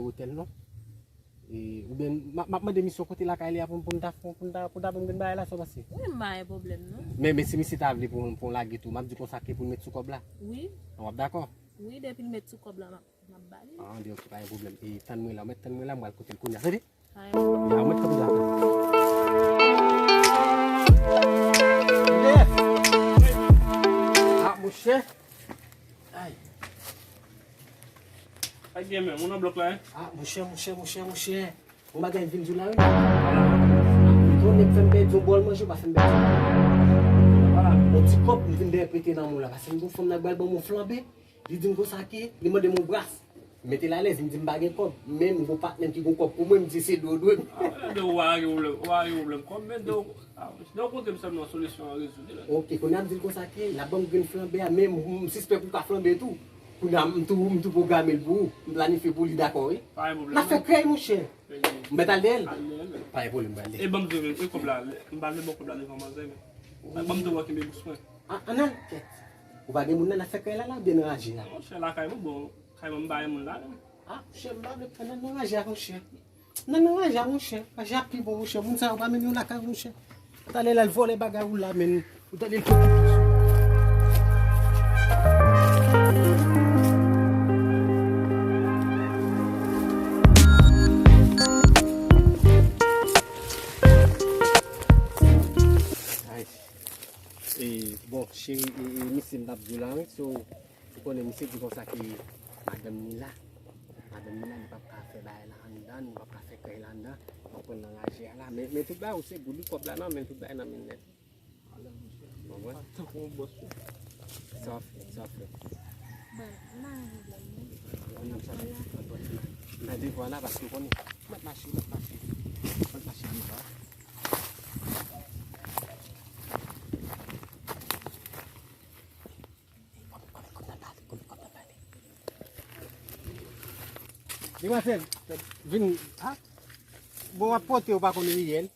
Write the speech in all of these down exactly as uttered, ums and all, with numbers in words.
Otèl non. E, oubyen, m ap, m ap mande misye kote lakay li a pou, pou n ta, pou n ta, pou n ta ban m grenn bagay la, sa w panse? Wi, m pa gen pwoblèm non. Men, men si misye ta vle pou, pou n lage tou, m ap di konsa ke pou l met sou kòb la. Wi. W ap dakò? Wi, depi l met sou kòb la, m ap, m ap ba li. Ah, ok, pa gen pwoblèm. E tann mwen la, w mèt tann mwen la, m pral kote l kounye a, tande? Ya, w mèt tann mwen la. Yes! Ah, monchè. Ay. Sa k gen menm, ou nan blòk la, en? Ah, monchè, monchè, monchè, monchè. Yon bagay m vin di w la, wi. Yon nèg fè m pèdi yon bòl manje, pa fè m pèdi. Yon ti kòb m vin dèyè pete nan men w la, paske m gon fanm nan k pral ban m yon flanbe. Li di m konsa ke, li mande m yon bras. M mete l alèz, m di m pa gen kòb. Men m gon patnè m ki gon kòb pou mwen, m di se dwe w dwe m. Ah, men de ou pa gen pwoblèm, ou pa gen pwoblèm kòb, men de ou, ah, de ou kontre m sèlman solisyon an rezoud li la. Ok, kounye a m di l konsa ke, l ap ban m grenn flanbe a, men m, m sispèk ou ka flanbe tou. Kounye a m tou, m tou pwograme l pou ou, m planifye pou li, dakò, wi. Pa gen pwoblèm. N ap fè krèy, monchè. M mèt al dèyè l? Al dèyè l. Pa gen pwoblèm, m pral dèyè l. E ban m di w, e kòb la, m pa vle ba w kòb la devan manzè, men. Ban m di w, ban m te wè kenbe bous mwen. Ah, ann al, kèt. Ou pa gen moun nan, n ap fè krèy la, la, oubyen nan raje a? Monchè, lakay mwen, bon, kay mwen, m pa gen moun la, non. Ah, monchè, m pa vle pran nan, nan raje a, monchè. Nan, nan raje a, monchè. Raje a pi bon, monchè. Moun sa yo pa mennen w lakay ou, monchè. Talè l al vòlè bagay ou la, men. Ou tande l kote. Ay. E, bon, cheri, e, e, misye m t ap di w la, wi, so, ou konnen misye di konsa ke madanm ni la. Madanm ni la, li p ap ka fè bagay la anndan, li p ap ka fè krèy la anndan, m ap pran nan raje a la. Men, men tout bagay ou se gou, li kòb la nan men l, tout bagay nan men l nèt. Ou konprann? Tankou yon bòs wi. Sa w ap fè, sa w ap fè. Bon, m pa gen pwoblèm non. Ou konn sa m ap fè. M nan devan la paske ou konnen. M ap mache, m ap mache. M ap mache anba. Demwazèl, vin, ha? Bon, w ap pote, ou pa konn riyèl.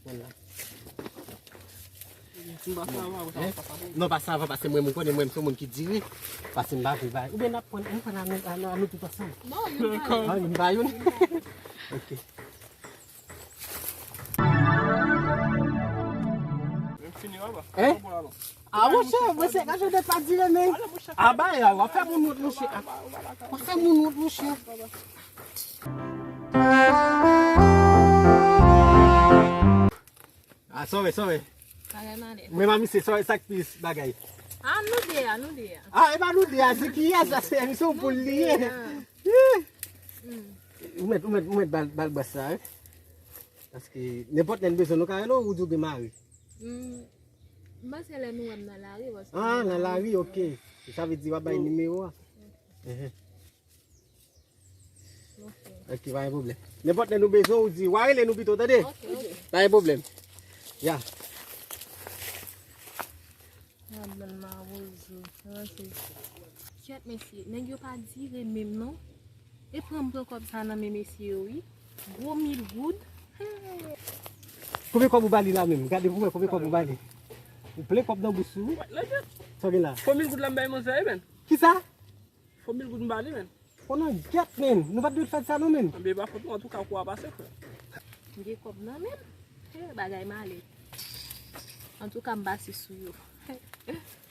Vwala. M pa sava, ou sa pa sava. Non, pa sava, paske mwen, m konnen mwen, m se yon moun ki dire. Paske m pa vle bay. Oubyen n ap pran, n pran a nou, a nou, a nou tout ansanm. Non, youn pa youn. Ah, youn pa youn. Ok. Hein? Ah, monchè, mwen se ka jodi pa dire, men. Ah, ba, ya, w ap fè moun wont, monchè. Ah, w ap fè moun wont, monchè. Ah, sòre, sòre. Bagay malè. Men, mami, se sòre, sa k plis bagay. Ah, nou de a, nou de a. Ah, e pa nou de a, se kiyès la, se misye pou l li ye. Ou mèt, ou mèt, ou mèt bal, bal bas sa, wi. Paske nenpòt lè n bezwen nou ka rele w, ou di w gen mari. M panse lè nou wè m nan lari, paske... Ah, nan lari, ok. Sa vle di w ap bay nimewo a. Mhm. Ok. Ok, pa gen pwoblèm. Nenpòt lè nou bezwen w, ou di, w a rele nou pito, tande? Ok, ok. Pa gen pwoblèm. Ya. Madanm mawozo, sa se... Kèt mesye, nèg yo pa dire menm non. E pran m pran kòb sa nan men mesye yo wi. Gwo mil goud. Hey. Konbyen kòb ou ba li la menm? Gade pou mwen konbyen kòb ou ba li. Ou plen kòb nan bous ou. Sa w gen la? Fo mil goud la m bay manzè wi menm. Kisa? Fo mil goud m ba li menm. Konnen gyèt menm. Nou pa t dwe fè sa non menm. Anben e pa fòt mwen, antouka kou a pase frè. M gen kòb nan menm. Hey, bagay malè. Antouka m pase sou yo.